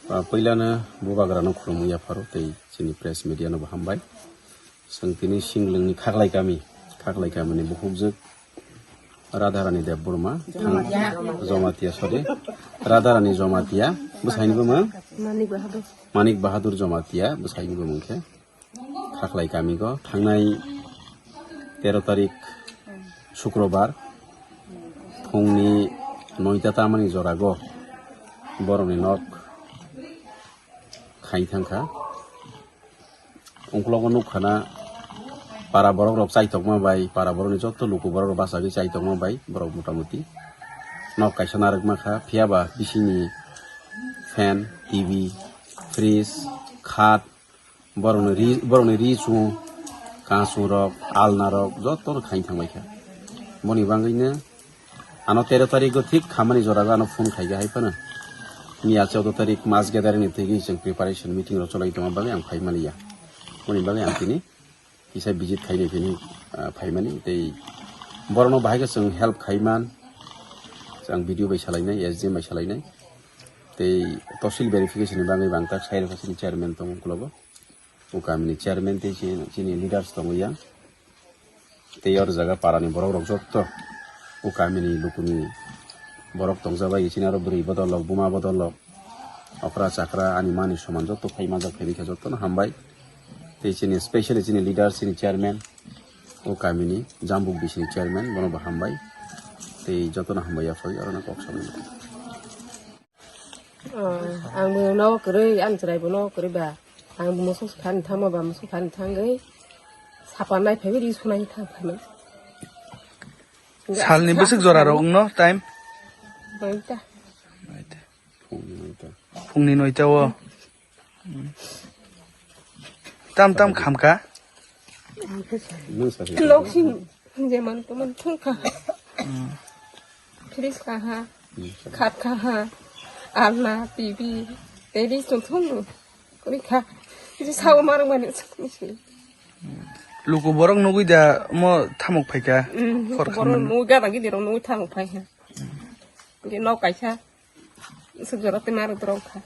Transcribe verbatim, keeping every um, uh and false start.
Ah, puilano bubagrano khulumwi yapharo tei chini press media no bo hambai. Chwng tini Singlwngni Khaklai kami, Khaklai kamini bukhukjwk Radharani Debbarma, thang-, Jamatia. Jamatia, sorry, Radharani Jamatia, bwsaini bumung? Manik Bahadur. Manik Bahadur Jamatia, bwsaini bumung khe. Khaklai kami go thangnai tero tarik Sukrobar phungni noita tamani jorago borokni nok khai thangkha. Ungkologo nukkhana para borok rok chaitokma bai, para borokni joto luku borok rok bachagwi chaitokma bai borok motamuti nok kaisa narwkma kha, phiyaba bisingni fan, T V, fridge, khat, borokni ri, borokni ri chungo, kansung rok, alna rok jotono khaini thangbai kha. Boni bagwino ano tero tarik o thik khamani jorago ano phone khaikha hai phano. Miya choudo tarik mass gathering ni thwigwi chwng preparation meeting rok cholai tongma bagwi ang phaimani ya. Boni bagwi ang tini kisa visit khaini phini, ah, phaimani tei borokno bahai khe chwng help khaiman. Chwng video bai salainai, S D M bai salainai. Tei tosil verification ni bagwi bang tak sai rokha chini chairman tongo ukologo. O kamini chairman tei chini, chini leaders tongo yang. Tei oro jaga parani borok rok jotto o kamini lukuni borok tongjabai chini aro bwrwi bodol rok, buma bodol rok, okra chakra ani mani soman jotto phai majak phai rikha jottono hambai. Tei chini specially chini leader chini chairman o kamini Jambuk bisini chairman bono bo hambai. Tei jottono hambai yaphai aro no kok samani. Oh, ang bo no kwrwi, ang chwrai bo no kwrwi ba. Ang bo musuk phan thangma ba, musuk phan thangwi sapa nai phaiwi ri sunai thang phaimani. Salni bwswk jora rok wngno time? Noita. Noita. Phungni noita. Phungni noita o. Tam tam khamkha. Nwng sa se. Loksing jeman teman thungkha. Fridge kaha, khat kaha, alna, T V, tei ri sung thung. Kuri kha. Ji sao marung mani sung si. Luku borok nugui da mo thamuk phaikha. Khor borok khamani. Nugui gada gidi rok nugui thamuk phai ha. Ji nok kaisa. Suk jora te marung dorong kha.